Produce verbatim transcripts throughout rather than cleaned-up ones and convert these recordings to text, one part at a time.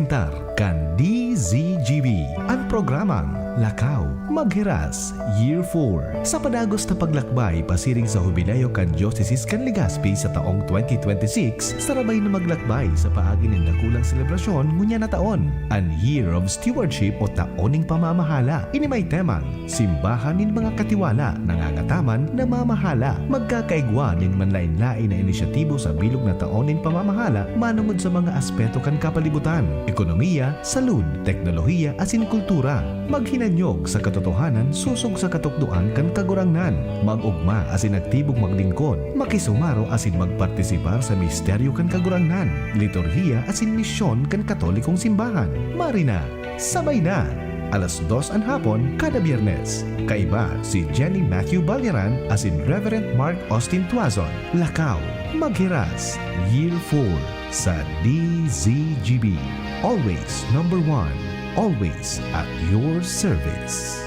Tar kan D Z G B, an programang Lakaw Maghiras Year four. Sa padagos na paglakbay pasiring sa Hubileo kan Diocese kan Legazpi sa taong twenty twenty-six, sarabay na maglakbay sa paagi nin dakulang selebrasyon ngunyan na taon, an Year of Stewardship o Taon nin Pamamahala. Ini may temang Simbahan nin mga katiwala, nangangataman, namamahala, magkakaigwa nin manlaen-laen na inisyatibo sa bilog na taon nin pamamahala manongod sa mga aspeto kan kapalibutan, ekonomiya, salud, teknolohiya asin kultura. Maghinanyog sa katotohanan sosog sa katukdoan kan Kagurangnan. Mag-ugma asin aktibong maglingkod, makisumaro asin magpartisipar sa misteryo kan Kagurangnan, liturhiya asin misyon kan Katolikong Simbahan. Marina, Sabay na! Alas dos an hapon kada Biyernes. Kaiba si Jenny Matthew Balyaran asin Reverend Mark Austin Tuazon. Lakaw, Maghiras, Year four sa D Z G B. Always number one. Always at your service.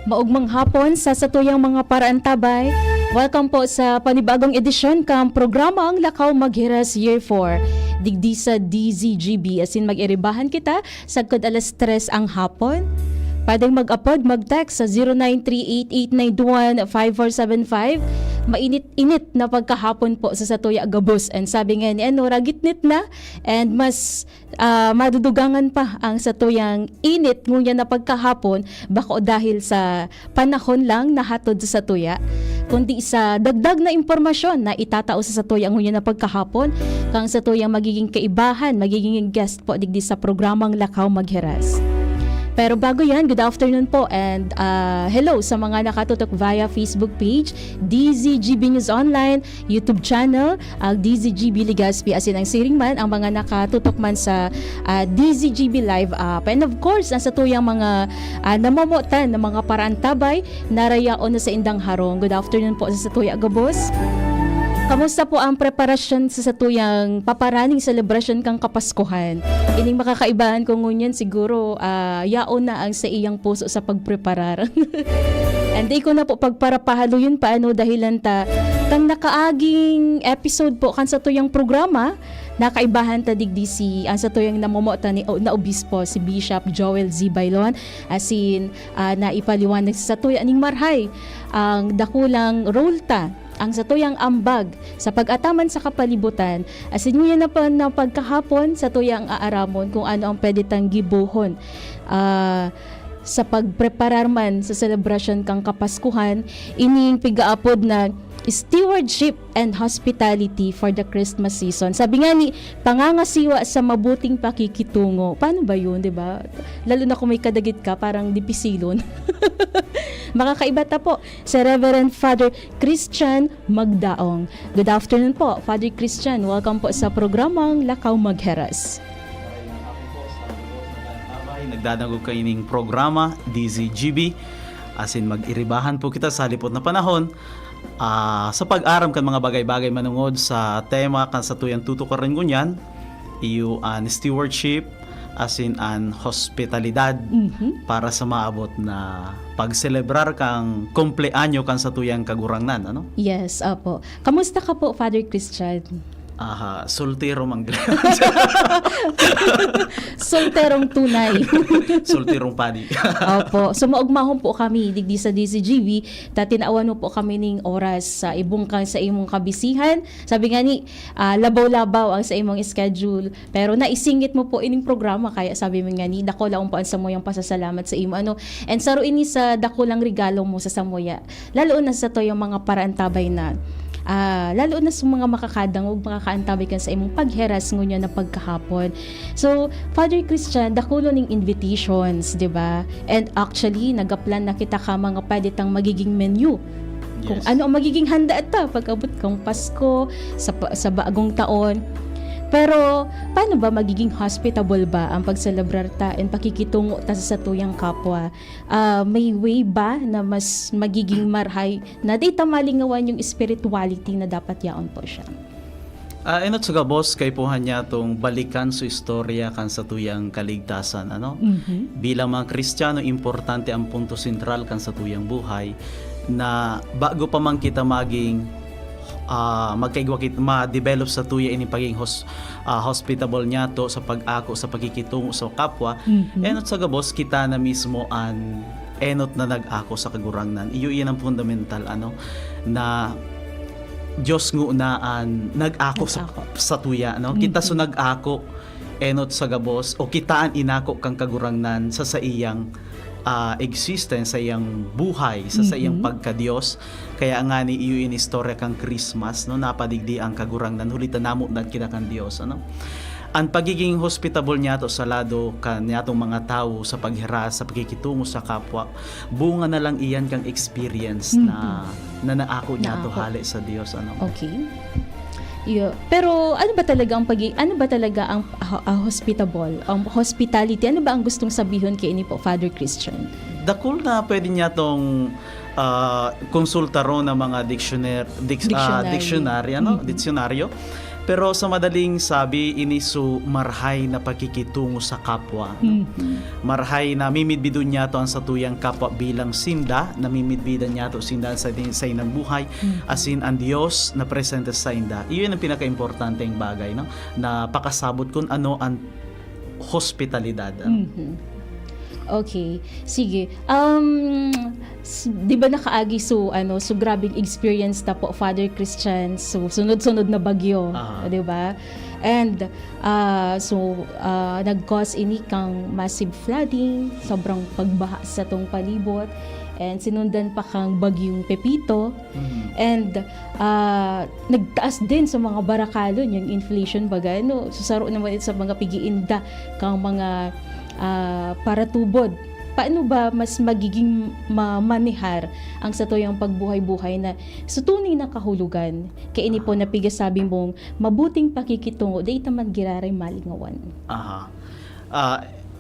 Maugmang hapon sa satuyang mga paraantabay. Welcome po sa panibagong edisyon kan programang Lakaw Maghiras Year four, digdi sa D Z G B, asin mag-iribahan kita sagkod alas tres ang hapon. Pwedeng mag-apod, mag-text sa zero nine three eight eight nine one five four seven five. Mainit-init na pagkahapon po sa satuya gabos. And sabi nga ni ano, ragitnit na and mas ah, madudugangan pa ang satuyang init ngunyan na pagkahapon, bako dahil sa panahon lang na hatod sa satuya, kundi sa dagdag na impormasyon na itatao sa satuya ngunyan na pagkahapon, kang satuyang magiging kaibahan, magiging guest po digdi sa programang Lakaw Maghiras. Pero bago yan, good afternoon po and ah, hello sa mga nakatutok via Facebook page, D Z G B News Online, YouTube channel, ang D Z G B Legazpi, asin ang siring man ang mga nakatutok man sa ah, D Z G B Live app. And of course, ang satuyang mga ah, namomotan ng mga paraantabay, narayaon na sa indang harong. Good afternoon po sa satuya gabos. Kamusta po ang preparasyon sa satuyang paparaning selebrasyon kang Kapaskuhan? Ining makakaibahan ko ngunyan siguro, ah, yaon na ang sa iyang puso sa pagpreparar. And di ko na po pagparapahaloyon pa ano dahilan ta kang nakaaging episode po kan satuyang programa, nakaibahan ta digdi si ang satuyang namomotan ni o, na obispo, si Bishop Joel Z Bailon, asin ah, naipaliwanag sa satuya ning marhay ang dakulang role ta, ang satuyang ambag sa pag-ataman sa kapalibutan, asin ngunyan na pa na pagkahapon satuyang aaramon kung ano ang pwede tang gibohon ah, sa pagpreparar man sa selebrasyon kang Kapaskuhan, ining pigaapod na Stewardship and Hospitality for the Christmas Season. Sabi nga ni, pangangasiwa sa mabuting pakikitungo. Paano ba yun, di ba? Lalo na kung may kadagit ka, parang dipisilon. Makakaiba ta po, si Reverend Father Christian Magdaong. Good afternoon po, Father Christian. Welcome po sa programang Lakaw Magheras. Ay, nagdadangog kaining programa, D Z G B. Asin mag-iribahan po kita sa halipot na panahon, ah, sa pag-aram kan mga bagay-bagay manungod sa tema kan satuyang tutukaran ngunyan, iyo an stewardship asin an hospitalidad Mhm. para sa maabot na pagselebrar kan kumpleanyo kan satuyang Kagurangnan, ano? Yes, opo. Kamusta ka po, Father Christian? Aha, soltero man gayod. Solterong tunay. Solterong padi. Opo. So, maugmahon po kami digdi sa D Z G B, ta tinawan mo po kami ning oras sa ibong ka, sa imong kabisihan. Sabi nga ni, ah, labaw-labaw ang sa imong schedule. Pero naisingit mo po ining programa, kaya sabi mo nga ni, dakula po ang samuyang pasasalamat sa imo, ano. And saro ini sa dakulang regalo mo sa samuya. Lalo na sa to yung mga paraantabay na, ah, lalo na sa mga makakadangog, makakaantabay kan sa imong pagheras ngunyan na pagkahapon. So, Father Christian, dakulo ning invitations, di ba? And actually, nagaplan na kita ka mga pwede tang magiging menu. Kung Yes. ano ang magiging handa ta pag-abot kang Pasko, sa pa, sa bagong taon. Pero, paano ba magiging hospitable ba ang pagselebrar ta and pakikitungo ta sa satuyang kapwa? Ah, may way ba na mas magiging marhay na di ta malingawan yung spirituality na dapat yaon po siya? Ah, enot sa gabos, kaipuhan niya tong balikan sa istorya kan satuyang kaligtasan, ano? Mhm. Bilang mga Kristiyano, importante ang punto sentral kan satuyang buhay na bago pa man kita maging, ah, magkaigwa kit-, ma-develop sa tuya ini pagiging hos-, ah, hospitable niyato sa pag-ako, sa pakikitungo sa kapwa, Mhm. enot sa gabos, kita na mismo an enot na nag-ako sa Kagurangnan. Iyo iyan ang fundamental, ano, na Diyos nguna an nag-ako sa, Nag-ako. sa tuya, no? Kita so Mhm. nag-ako, enot sa gabos, o kita an inako kan Kagurangnan sa saiyang, ah, existence, sa iyang buhay, sa saiyang Mhm. pagka-Diyos. Kaya ngani, iyo in istorya kan Christmas, no? Napadigdi ang Kagurangnan, huli ta namotan kita kan Diyos, ano? An pagiging hospitable niyato sa lado kan niyatong mga tawo sa paghiras, sa pakikitungo sa kapwa, bunga na lang iyan kan experience na, Mhm. na naako niyato Naako. hale sa Diyos, ano? Okay. Iyo. Pero ano ba talaga ang pagi-, ano ba talaga ang, ah, ah, hospitable, ang hospitality? Ano ba ang gustong sabihon kaini po, Father Christian? Dakul na pwede niyatong, ah, konsultaron na mga dictioner-, dic-, ah, Dictionary. dictionary, ano? Mhm. Disyonaryo. Pero sa madaling sabi, ini so marahay na pakikitungo sa kapwa, no? Mhm. Marahay na mimidbidon niyato an satuyang kapwa bilang sinda, namimidbidan niyato sinda sa di-, sa inang buhay, Mhm. asin an Dios na presente sa inda. Iyon ang pinakaimportanteng bagay, no? Na pakasabot kun ano an hospitalidad, ano? Mhm. Okay. Sige. Um, s-, di ba nakaagi so, ano, so grabing experience ta po, Father Christian, so sunod-sunod na bagyo, Aha. di ba? And, ah, so, ah, nag-cause ini kang massive flooding, sobrang pagbaha sa tong palibot, and sinundan pa kang bagyong Pepito, Mm. and, ah, nagtaas din sa mga barakalon yung inflation, baga, no? So, saro naman sa mga pigiinda kang mga, ah, paratubod. Paano ba mas magiging ma-, manehar ang satuyang pagbuhay-buhay na sa tunay na kahulogan? Kaya ini po Ah. na pigasabi mong mabuting pakikitungo, dai ta man giraray malingawan. Aha. Ah,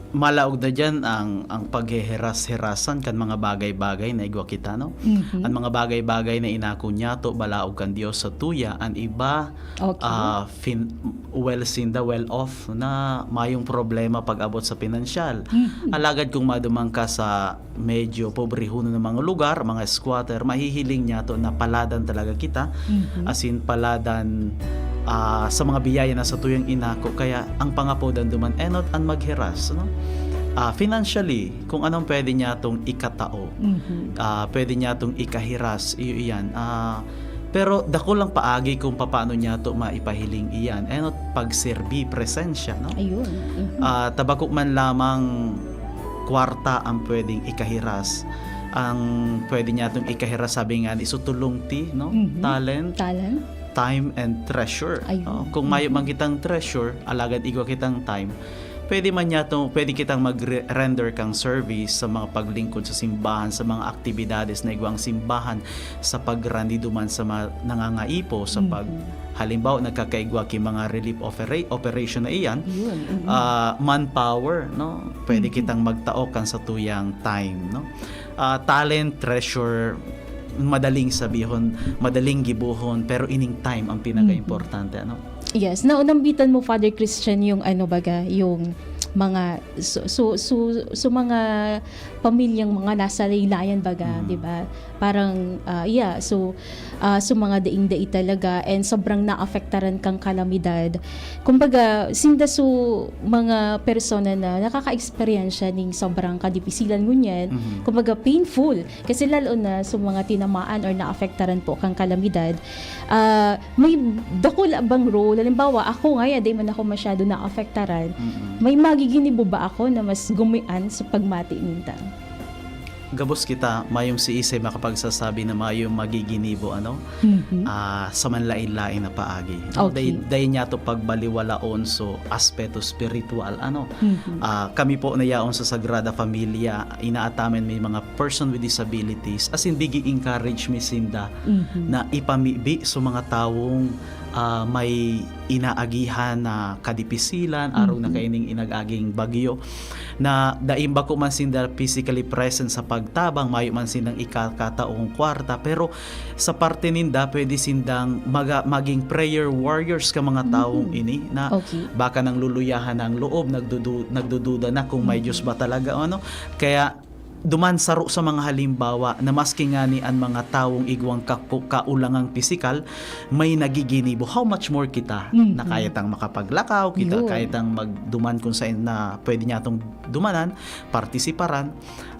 malaog na diyan ang, ang pagheheras-herasan kan mga bagay-bagay na igwa kita, no? Mhm. Ang mga bagay-bagay na inako niyato, balaog kan Dios sa tuya, an iba, Okay. ah, fin-, well sinda, well off, na mayong problema pag-abot sa pinansyal. Mhm. Alagad kung maduman ka sa medyo pobrehon na mga lugar, mga squatter, mahihiling niyato na paladan talaga kita. Mhm. As in, paladan, ah, sa mga biyaya na satuyang inako. Kaya ang pangapodan duman, enot an magheras, no? Ah, financially, kung anong pwede niyatong ikatao. Mhm. Ah, pwede niyatong ikahiras, iyo iyan. Ah, pero dakul ang paagi kung papaano niyato maipahiling iyan. Enot pagserbi, presensya, no? Ayun. Mhm. Ah, ta bako man lamang kwarta ang pwedeng ikahiras. Ang pwede niyatong ikahiras, sabi nga ni, so tulong ti, no? Mhm. Talent, Talent. time, and treasure. Ayun. No? Kung mayo Mhm. man kitang treasure, alagad igwa kitang time, pwede man niyato, pwede kitang mag-re-, render kang service sa mga paglingkod sa simbahan, sa mga aktibidades na igwang simbahan, sa pagrani duman sa mga nangangaipo, sa pag-, Mhm. halimbawa, nagkakaigwa ki mga relief opera-, operation na iyan, Yun, mhm. ah, manpower, no? Pwede Mhm. kitang magtao kan satuyang time, no? Ah, talent, treasure, madaling sabihon, madaling gibohon, pero ining time ang pinakaimportante, Mhm. ano? Yes, naunambitan mo, Father Christian, yung ano baga, yung mga so, so, so, so mga pamilyang mga nasa laylayan baga, Mm. di ba? Parang, ah, yeah, so, ah, so mga daing-dai talaga and sobrang naapektaran kang kalamidad. Kumbaga, sinda so mga persona na nakaka-eksperyensya ning sobrang kadipisilan ngunyan, Mhm. kumbaga painful. Kasi lalo na so mga tinamaan or naapektaran po kang kalamidad, ah, may dakula bang role? Halimbawa, ako ngaya, di man ako masyado naapektaran. Mm-mm. May magiginibo ba ako na mas gumian sa pagmati ninda? Gabos kita, mayong siisay makapagsasabi na mayong magiginibo, ano? Mhm. Ah, sa manlain-lain na paagi. Okay. Dai, dai niya to pagbaliwalaon so aspeto spiritual, ano? Mhm. Ah, kami po na yaon sa Sagrada Familia, inaataman may mga person with disabilities, as in, bigi encourage mi sinda Mhm. na ipamibi sa mga tawong, ah, may inaagihan na kadipisilan, arog na Mhm. kaining inag-aging bagyo, na dai bako man sinda physically present sa pagtabang, mayo man sindang ikakataong kwarta, pero sa parte ninda, pwede sindang maga-, maging prayer warriors ka mga tawong Mhm. ini na Okay. baka nangluluyahan ang loob, nagdudu-, nagdududa na kung may Mhm. Diyos ba talaga o ano. Kaya duman saro sa mga halimbawa na maski ngani an mga tawong igwang kaku-, kaulangang pisikal, may nagiginibo. How much more kita Mhm. na kaya tang makapaglakaw, kita Yun. kaya tang magduman kung saan na pwede niya itong dumanan, partisiparan,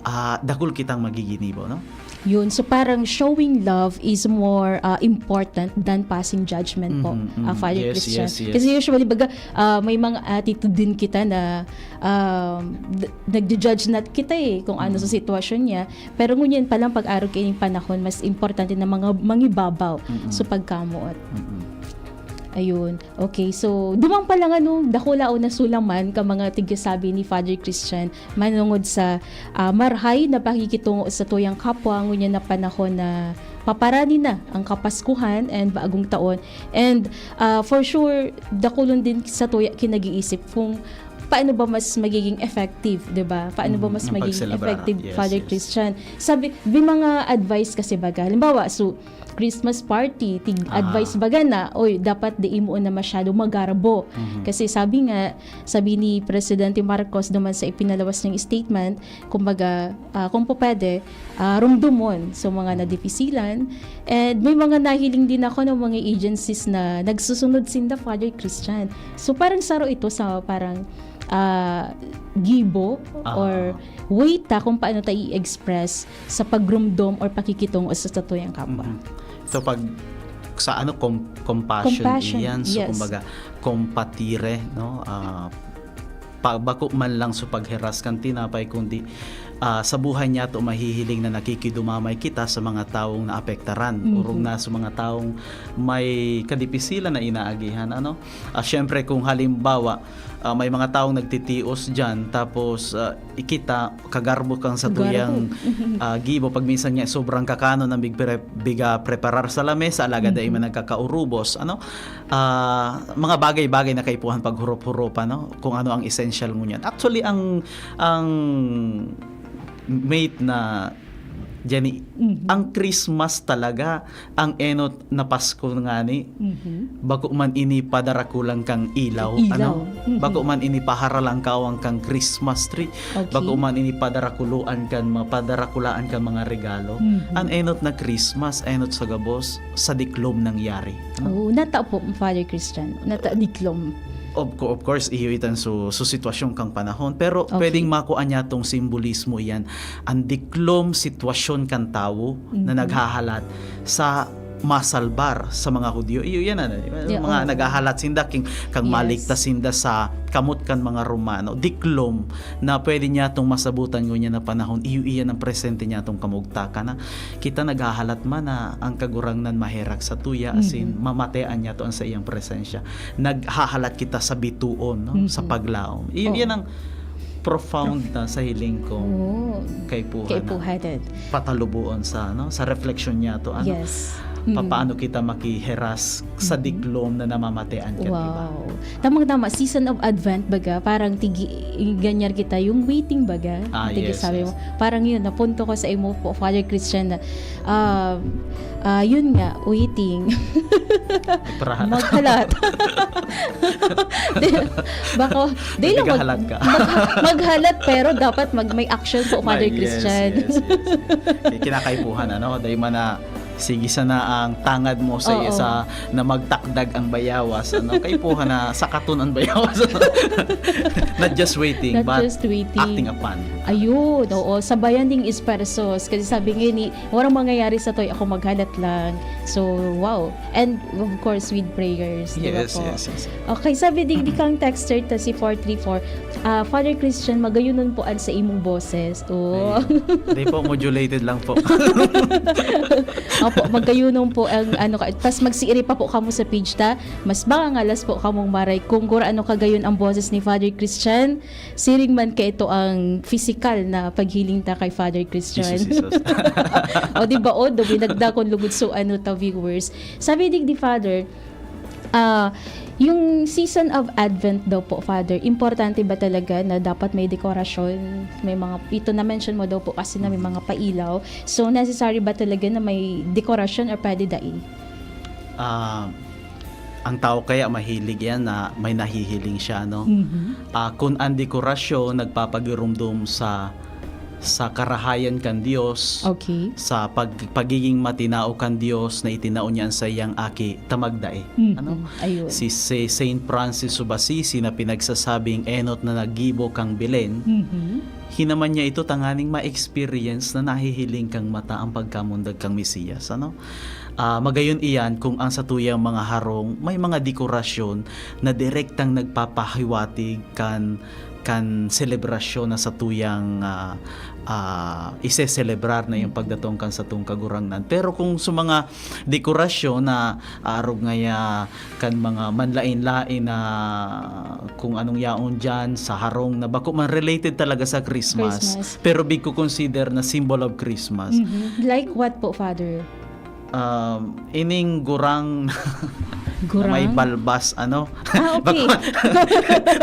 ah, dakul kitang magiginibo, no? Yun. So, parang showing love is more, ah, important than passing judgment po, Mhm, ah, mhm. Father Yes, Christian. yes, yes. Kasi usually, baga, ah, may mga attitude din kita na, um, d-, nagja-judge na kita eh, kung ano sa Mhm. sitwasyon niya. Pero ngunyan pa lang, pag-arog kaining panahon, mas importante na mga mangibabaw Mm-mm. sa pagkamoot. Mm-mm. Ayun. Okay, so, duman pa lang, ano, dakula o nasulaman ka mga tigsabi ni Father Christian, manongod sa, ah, marhay na pakikitungo sa tuyang kapwa, ngunyan na panahon na paparani na ang Kapaskuhan and Bagong Taon. And, ah, for sure, dakulon din sa tuya kinag-iisip kung paano ba mas magiging effective, di ba? Paano ba Mhm, mas ang magiging pagselebrar. Effective, Yes, Father yes. Christian? Sabi, may mga advice kasi baga. Halimbawa, so, Christmas party, tig-advice Aha. baga na, "Oy, dapat di mo na masyado magarbo." Mhm. Kasi sabi nga, sabi ni Presidente Marcos naman sa ipinalawas niyang statement, kumbaga, ah, kung po pwede, ah, rumdomon sa mga nadipisilan. And may mga nahiling din ako ng mga agencies na nagsusunod sinda, Father Christian. So, parang saro ito sa parang, ah, gibo Aha. or way ta kung paano ta i-express sa pagrumdom or pakikitungo sa satuyang kapwa. Mhm. So, pag sa ano, com-, compassion, Compassion, iyan. So, yes. kumbaga, compatire, no? Ah, pa-, bako man lang sa pagheras kan tinapay, kundi, ah, sa buhay niyato mahihiling na nakikidumamay kita sa mga taong naapektaran, Mhm. orog na sa mga taong may kadipisilan na inaagihan, ano? Ah, siyempre, kung halimbawa, ah, may mga taong nagtitios diyan, tapos, ah, ikita, kagarbo kang sa Garbo. tuyang, ah, gibo. Pag minsan nga, sobrang kakanon ang big pre-, biga preparar sa lamesa, alagad Mhm. dai man nagkakaurubos, ano? Ah, mga bagay-bagay na kaipuhan paghurop-huropan, no? Kung ano ang essential ngunyan. Actually, ang, ang mate na Jenny, Mhm. ang Christmas talaga, ang enot na Pasko ngani, Mhm. bako man ini padarakulan kang ilaw, Ilaw. ano? Mhm. Bako man ini paharalangkawan kang Christmas tree, Okay. bako man ini padarakuloan kan ma-, padarakulaan kan mga regalo. Mhm. Ang enot na Christmas, enot sa gabos, sa diklom nangyari. Ano? Oo, nata po, Father Christian, nata diklom. Of co-, of course, iyo itan su, su sitwasyon kang panahon. Pero Okay. pwedeng makua niya tong simbolismo iyan. Ang diklom sitwasyon kan tawo na Mhm. naghahalat sa masalbar sa mga Hudiyo. Iyo yan, ano, yung Yeah, mga oo. naghahalat sinda, king, kang Yes. maligtas sinda sa kamot kan mga Romano. Diklom na pwede niya tong masabutan ngunyan na panahon. Iyo iyan ang presente niya tong kamugtakan na kita naghahalat man na ang Kagurangnan maherak sa tuya, asin Mhm. mamatean niya to ang sa iyang presensya. Naghahalat kita sa bituon, no? Sa Mhm. paglaom. I-, Oo. yan ang profound na sa hiling kong Oo. kaipuhan na Kaipuhan. patalubuon sa, ano, sa refleksyon niya to, ano? Yes. Mm. Papaano kita makiheras sa Mhm. diklom na namamatean kan iba? Wow. Tamang-tama, season of Advent, baga, parang tigi-, ganyan kita, yung waiting, baga. Ah, Tigi yes, sabi yes. mo, parang yun, napunto ko sa imo po, Father Christian, na, ah, ah, yun nga, waiting. Nagparahalat. Maghalat. Di, bako, di lang mag-, Naghahalat ka. mag-, maghalat, pero dapat mag-, may action po, Father May, yes, Christian. yes, yes. Kaya kinakaipuhan, ano, dahil man na, sige sana ang tangad mo sa, Oo. sa na magtakdag ang bayawas, ano, kaipuhan na sakaton ang bayawas. Not just waiting, Not but just waiting. acting upon. Ayun, oo. Sabayan ding esfuerzos. Kasi sabi nga ni, "Walang mangyayari sa toy, ako maghalat lang." So, wow. And, of course, with prayers, di ba Yes, po? yes, yes. Okay, sabi di, di kang texter ta si four three four, ah, "Father Christian, magayunon po an sa imong boses." Oh. Ayun. Hindi po, modulated lang po. Opo, magayunon po ang ano ka, tas magsiiri pa po kamo sa page ta. Mas makangalas po kamong maray kung gurano kagayon ang boses ni Father Christian. Siring man kaito ang pisikal na paghiling ta kay Father Christian. Jesus, Jesus. O, di ba, o, duminagda kung lugod so, ano ta, viewers. Sabi digdi, Father, Ah, yung season of Advent daw po, Father, importante ba talaga na dapat may dekorasyon? May mga, ito na-mention mo daw po kasi na may mga pailaw. So, necessary ba talaga na may dekorasyon or pwede dai? Ah, ang tao kaya mahilig yan na may nahihiling siya, no? Mhm. Ah, kung ang dekorasyon nagpapagirumdom sa sa karahayan kan Dios, Okay. sa pag, pagiging matinao kan Dios na itinao niya ang saiyang aki, tamagdae. Mhm. Ano? Ayun. Si Sa- Saint Francis of Assisi na pinagsasabing enot na naggibo kang Belen, Mhm. hinaman niya ito tanganing ma-experience na nahihiling kang mata ang pagkamundag kang Mesiyas. Ano? Ah, magayon iyan kung ang satuyang mga harong may mga dekorasyon na direktang nagpapahiwatig kan kan selebrasyon na satuyang ah, ah, iseselebrar na yung pagdatong kan satong Kagurangnan. Pero kung sa mga dekorasyon na arog ngaya kan mga manlain-lain na kung anong yaon dyan sa harong na bako man related talaga sa Christmas, Christmas. Pero big ko consider na symbol of Christmas. Mhm. Like what po, Father? Um, ining gurang na Gurang? may balbas, ano? Ah, okay. Bako-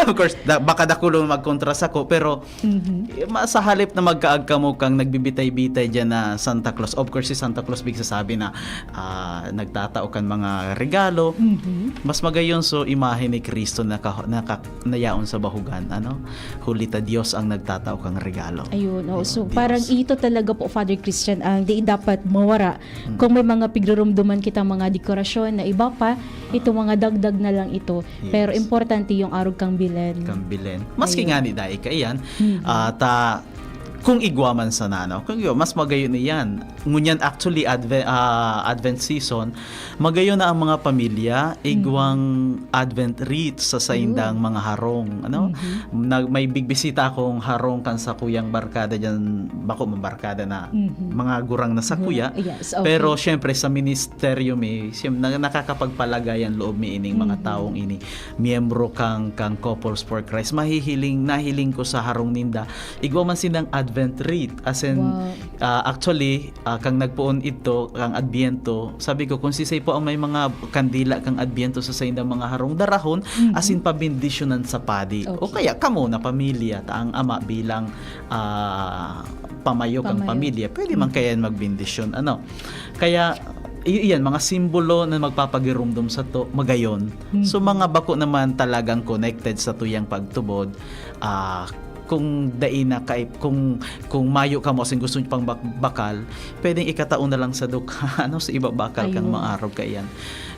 of course, da, baka dakulo magkontra sa ko, pero Mhm. eh, ma- sa halip na magkaag kamo kang nagbibitay-bitay dyan na Santa Claus, of course, si Santa Claus big sasabi na ah, nagtatao kan mga regalo, Mhm. Mas magayon so imahe ni Cristo na, ka, na, ka, na yaon sa bahugan, ano? Huli ta Dios ang nagtatao kang regalo. Ayun, oh. So, Dios. Parang ito talaga po, Father Christian, ang di dapat mawara. Kung may mga pigrurumduman kitang mga dekorasyon na iba pa, ito mga dagdag na lang ito. Yes. Pero importante yung arog kang Belen. Kang Belen. Maski Ayun. nga ni dai kaiyan, Mhm. ah, ta, kung igwa man sana, no? Kung igwa, mas magayon iyan. Ngunyan, actually, Advent, ah, Advent season, magayon na ang mga pamilya, igwang Advent wreath sa saindang mga harong, ano? Mhm. Nag, may bigbisita akong harong kan sa kuyang barkada dyan, bako man barkada na, Mhm. mga gurang na sa kuya. Yes, okay. Pero, syempre, sa ministeryo mi, siyem-, na, nakakapagpalagay ang loob mi ining mga Mhm. taong ini, miyembro kang, kang Couples for Christ. Mahihiling, nahiling ko sa harong ninda. Igwa man sindang Advent wreath. As in, Wow. ah, actually, ah, kang nagpoon idto, kang Adbyento, sabi ko, kung sisay po ang may mga kandila kang Adbyento sa saindang mga harong, darahon, Mhm. as in, pabindisyonan sa padi. O Okay. kaya, kamo na pamilya, ta ang ama bilang, ah, pamayo kang Pamayo. pamilya, pwede man Mhm. kaya magbindisyon, ano. Kaya, i-, iyan, mga simbolo na magpapagirumdom sa to, magayon. Mhm. So, mga bako naman talagang connected sa tuyang pagtubod, ah, kung dai na kay, kung, kung mayo kamo, as in gusto nyo pang bak-, bakal, pwedeng ikatao na lang sa dukha, ano, sa iba bakal kang Ayun. maarog kaiyan.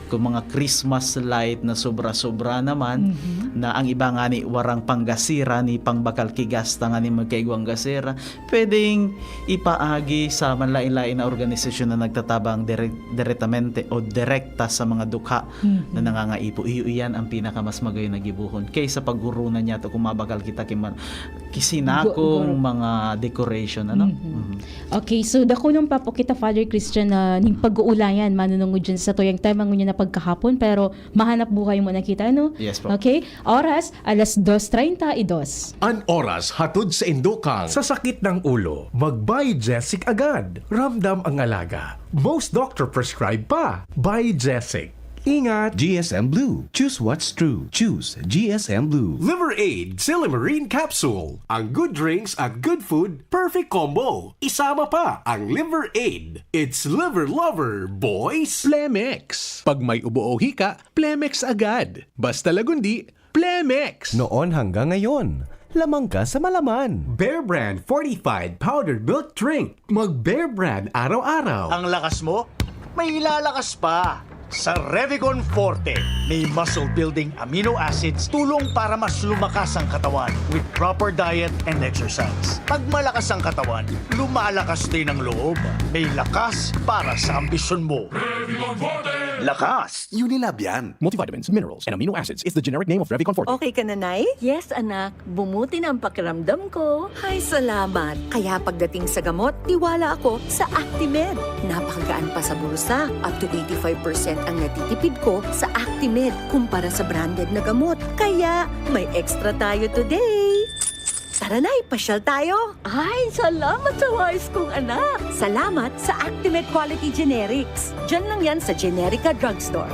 Kung mga Christmas light na sobra-sobra naman, Mhm. na ang iba nga ni warang panggasira, ni pangbakal ki gasta nga ni magkaigwang gasera, pwedeng ipaagi sa manlain-lain na organisasyon na nagtatabang dire-, diretamente o direkta sa mga dukha Mhm. na nangangaipo. Iyo iyan ang pinakamas magayon na gibohon kaysa paggurunan niya to kung mabakal kita ki man-, kisinakong Gu-, gu- mga decoration, ano? Mhm. Mhm. Okay, so dakulon pa po kita, Father Christian, na ning pag-uulayan, manunungod dyan sa tuyang tema ngunyan na pagkahapon, pero mahanap buhay muna kita, no? Yes po. Okay, oras, alas dos treinta y dos. An oras hatod sa indokang sa sakit ng ulo, mag-Biogesic agad. Ramdam ang alaga. Most doctor prescribe pa. Biogesic. Ingat! G S M Blue. Choose what's true. Choose G S M Blue. Liver Aid Silymarin Capsule. Ang good drinks at good food, perfect combo. Isama pa ang Liver Aid. It's Liver Lover, boys! Plemex. Pag may ubo o hika, Plemex agad. Basta lagundi, Plemex! Noon hanggang ngayon, lamang ka sa malaman. Bear Brand fortified powdered milk drink. Mag Bear Brand araw-araw. Ang lakas mo, may ilalakas pa. Sa Revicon Forte, may muscle-building amino acids, tulong para mas lumakas ang katawan with proper diet and exercise. Pag malakas ang katawan, lumalakas din ang loob. May lakas para sa ambisyon mo. Lakas! Unilab yan. Multivitamins, minerals, and amino acids is the generic name of Revicon Forte. Okay ka na, Nay? Yes, anak. Bumuti na ang pakiramdam ko. Ay, salamat. Kaya pagdating sa gamot, tiwala ako sa Actimed. Napakagaan pa sa bulsa. Up to eighty-five percent ang natitipid ko sa Actimed kumpara sa branded na gamot. Kaya, may extra tayo today. Tara na, ipasyal tayo. Ay, salamat sa wais kong anak. Salamat sa Actimed Quality Generics. Diyan lang yan sa Generica Drugstore.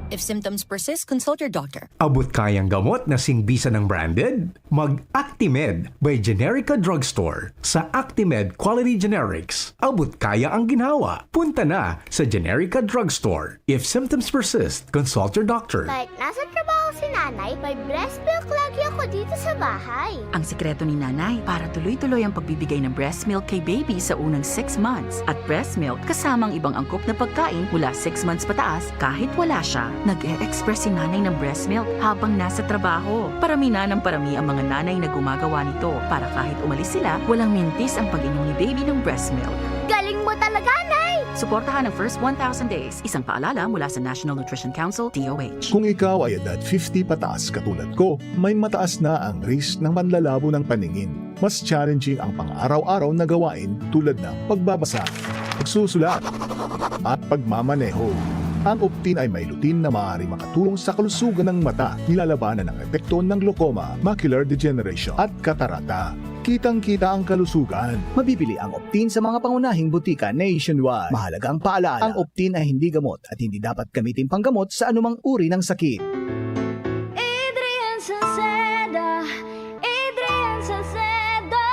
If symptoms persist, consult your doctor. Abot kayang gamot na singbisan ng branded? Mag-Actimed by Generica Drugstore. Sa Actimed Quality Generics, abot kaya ang ginhawa. Punta na sa Generica Drugstore. If symptoms persist, consult your doctor. Kahit nasa trabaho si nanay, may breast milk lagi ako dito sa bahay. Ang sikreto ni nanay para tuloy-tuloy ang pagbibigay ng breast milk kay baby sa unang six months at breast milk kasama ang ibang angkop na pagkain mula six months pataas kahit wala siya. Nag-e-express si nanay ng breast milk habang nasa trabaho. Parami na ng parami ang mga nanay na gumagawa nito para kahit umalis sila, walang mintis ang pag-inom ni baby ng breast milk. Galing mo talaga, Nay! Suportahan ang first one thousand days. Isang paalala mula sa National Nutrition Council, D O H. Kung ikaw ay edad fifty pataas katulad ko, may mataas na ang risk ng panlalabo ng paningin. Mas challenging ang pang-araw-araw na gawain tulad ng pagbabasa, pagsusulat, at pagmamaneho. Ang Optin ay may lutein na maaari makatulong sa kalusugan ng mata, nilalabanan ang epekto ng glaucoma, macular degeneration, at katarata. Kitang-kita ang kalusugan. Mabibili ang Optin sa mga pangunahing butika nationwide. Mahalagang paalala, ang Optin ay hindi gamot at hindi dapat gamitin panggamot sa anumang uri ng sakit. Adrian Salceda, Adrian Salceda.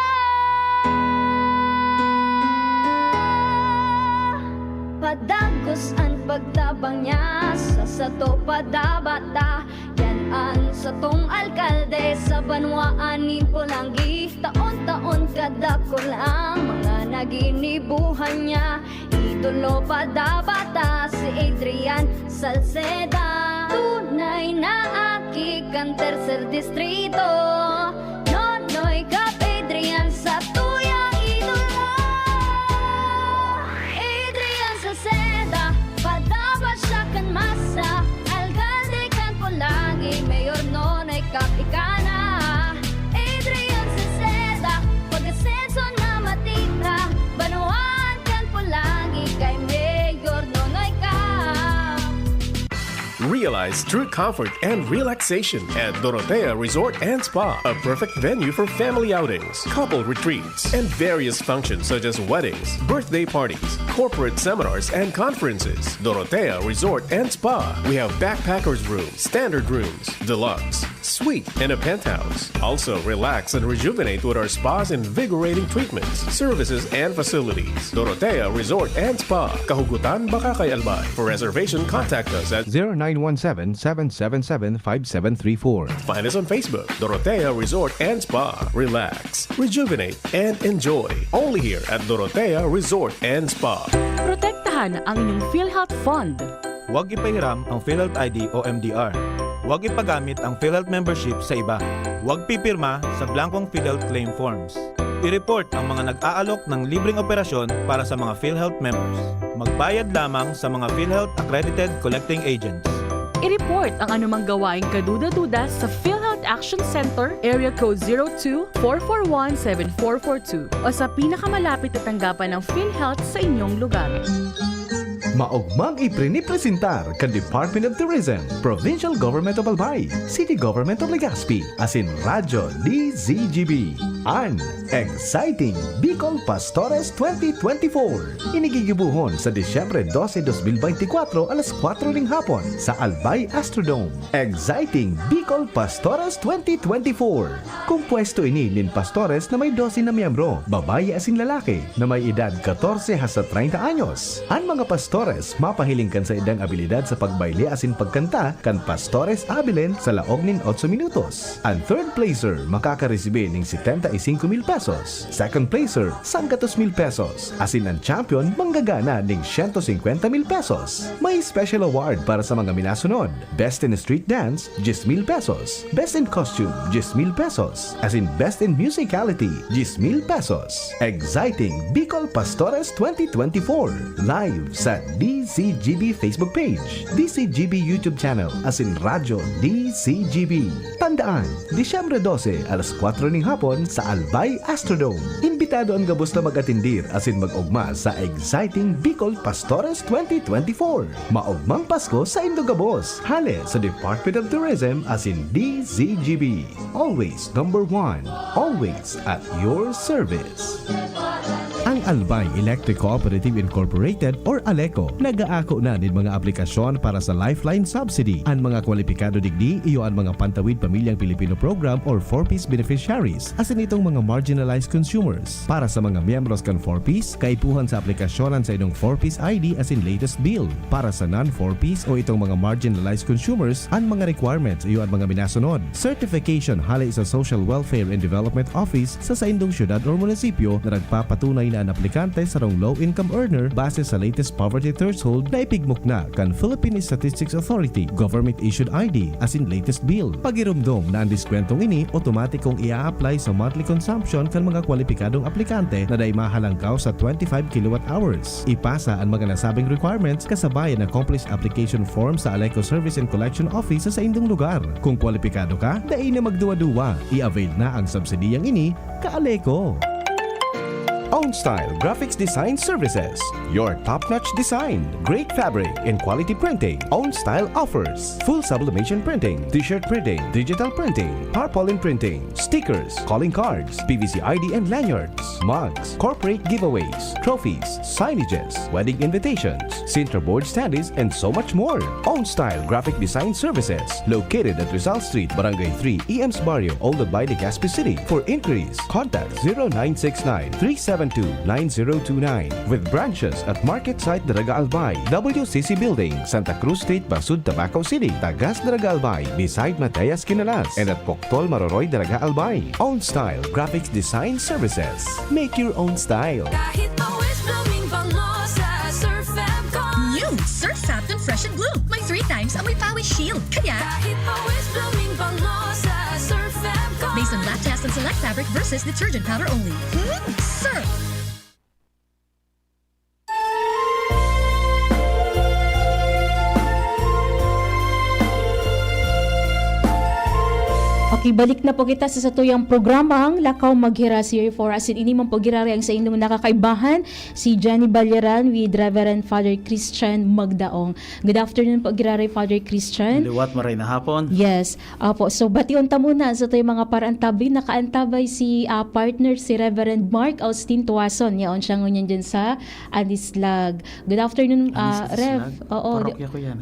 Padagos an pagtabang niya sa sato padabata. Yan an satong alkalde sa banwaan nin Polangui. Taon-taon kadakul ang mga naginibuhan niya. Idolo padabata si Adrian Salceda. Tunay na aki kan tercer distrito. Nonoy Cap Adrian sa tuyang idolo. Adrian Salceda, padaba siya kan masa. Alkalde kan Polangui, Mayor Nonoy Cap ika na. Adrian Salceda, pag-asenso na matira. Banwaan kan Polangui kay Mayor Nonoy Cap. Realize true comfort and relaxation at Dorotea Resort and Spa, a perfect venue for family outings, couple retreats, and various functions such as weddings, birthday parties, corporate seminars, and conferences. Dorotea Resort and Spa. We have backpackers room, standard rooms, deluxe, suite, and a penthouse. Also, relax and rejuvenate with our spa's invigorating treatments, services, and facilities. Dorotea Resort and Spa, Kahugutan, Bacacay, Albay. For reservation, contact us at zero nine one seven, seven seven seven, five seven three four. Find us on Facebook, Dorotea Resort and Spa. Relax, rejuvenate, and enjoy. Only here at Dorotea Resort and Spa. Protektahan ang inyong PhilHealth Fund. Huwag ipahiram ang PhilHealth I D o M D R. Huwag ipagamit ang PhilHealth membership sa iba. Huwag pipirma sa blankong PhilHealth claim forms. I-report ang mga nag-aalok ng libreng operasyon para sa mga PhilHealth members. Magbayad lamang sa mga PhilHealth accredited collecting agents. I-report ang anumang gawaing kaduda-duda sa PhilHealth Action Center, Area Code zero two, four four one, seven four four two o sa pinakamalapit na tanggapan ng PhilHealth sa inyong lugar. Maogmang iprinipresentar kan Department of Tourism, Provincial Government of Albay, City Government of Legazpi, asin Radyo D Z G B, an Exciting Bicol Pastores twenty twenty-four. Ini gigibohon sa Disyembre dose, dos mil beintikwatro, alas kwatro ning hapon sa Albay Astrodome. Exciting Bicol Pastores twenty twenty-four. Kompuesto ini nin pastores na may dose na miyembro, babayi asin lalaki, na may edad katorse hasta treinta anyos. An mga pastores mapahiling kan saindang abilidad sa pagbayle asin pagkanta kan Pastores Abilene sa laog nin otso minutos. An third placer makakaresibi nin setenta y cinco mil pesos, second placer, sanggatos mil pesos, asin an champion manggagana nin siyento singkwenta mil pesos. May special award para sa mga minasunod: Best in Street Dance, diyes mil pesos. Best in Costume, diyes mil pesos. Asin Best in Musicality, diyes mil pesos. Exciting Bicol Pastores twenty twenty-four. Live sa D Z G B Facebook page, D Z G B YouTube channel, asin Radyo D Z G B. Tandaan, Disyembre dose, alas kwatro ning hapon sa Albay Astrodome. Imbitado an gabos na mag-atendir asin mag-ogma sa Exciting Bicol Pastores twenty twenty-four. Maogmang Pasko saindo gabos. Hale sa Department of Tourism asin D Z G B. Always number one. Always at your service. Ang Albay Electric Cooperative Incorporated or ALECO, nag-aako na nin mga aplikasyon para sa Lifeline Subsidy. An mga kwalipikado digdi iyo an mga Pantawid Pamilyang Pilipino Program or four Ps beneficiaries, asin itong mga marginalized consumers. Para sa mga miyembros kan four Ps, kaipuhan sa aplikasyon an saindong four Ps I D asin latest bill. Para sa non-four Ps o itong mga marginalized consumers, an mga requirements iyo an mga minasunod. Certification hale sa Social Welfare and Development Office sa saindong syudad or munisipyo na nagpapatunay na an aplikante sarong low-income earner base sa latest poverty threshold na ipigmukna kan Philippine Statistics Authority, government-issued I D, asin latest bill. Pagiromdom na an diskwentong ini otomatikong i-a-apply sa monthly consumption kan mga kwalipikadong aplikante na dai mahalangkaw sa twenty-five kilowatt hours. Ipasa an mga nasabing requirements kasabay an accomplished application form sa ALECO Service and Collection Office sa saindong lugar. Kung kwalipikado ka, dai na magduwa-duwa. I-avail na ang subsidiyang ini, ka-ALECO. Own Style Graphics Design Services. Your top-notch design, great fabric, and quality printing. Own Style offers full sublimation printing, t-shirt printing, digital printing, tarpaulin printing, stickers, calling cards, P V C I D and lanyards, mugs, corporate giveaways, trophies, signages, wedding invitations, Sintra board standees, and so much more. Own Style Graphic Design Services, located at Rizal Street, Barangay three, E M's Barrio, Old Albay, Legazpi City. For inquiries, contact zero nine six nine, three seven two, nine zero two nine. With branches at Market Site Daraga Albay, W C C Building, Santa Cruz Street, Basud, Tabaco City, Tagas Daraga Albay, beside Mateas Quinalas, and at Poctol Maroroy Daraga Albay. Own Style Graphics Design Services. Make your own style. Kahit pawis, blooming bango sa Surf Fab Con. New Surf Satin Fresh and Bloom. May three times amoy pawis shield. Kaya kahit pawis, blooming bango sa Surf Fab Con. Based on lab test and select fabric versus detergent powder only. Hmm? Surf! Okay, balik na po kita sa satuyang programang Lakaw Maghiras Year four. Asin ini man po giraray ang saindong nakakaibahan, si Jenny Balyaran with Reverend Father Christian Magdaong. Good afternoon po, giraray Father Christian. Liwat, maray na hapon. Yes. Opo. So, bation ta muna sa satuyang mga paraantabay. Nakaantabay si, ah, partner, si Reverend Mark Austin Tuason. Yaon siya ngunyan dyan sa Anislag. Good afternoon, ah, Anislag. Rev. Oo, Parokya ko yan.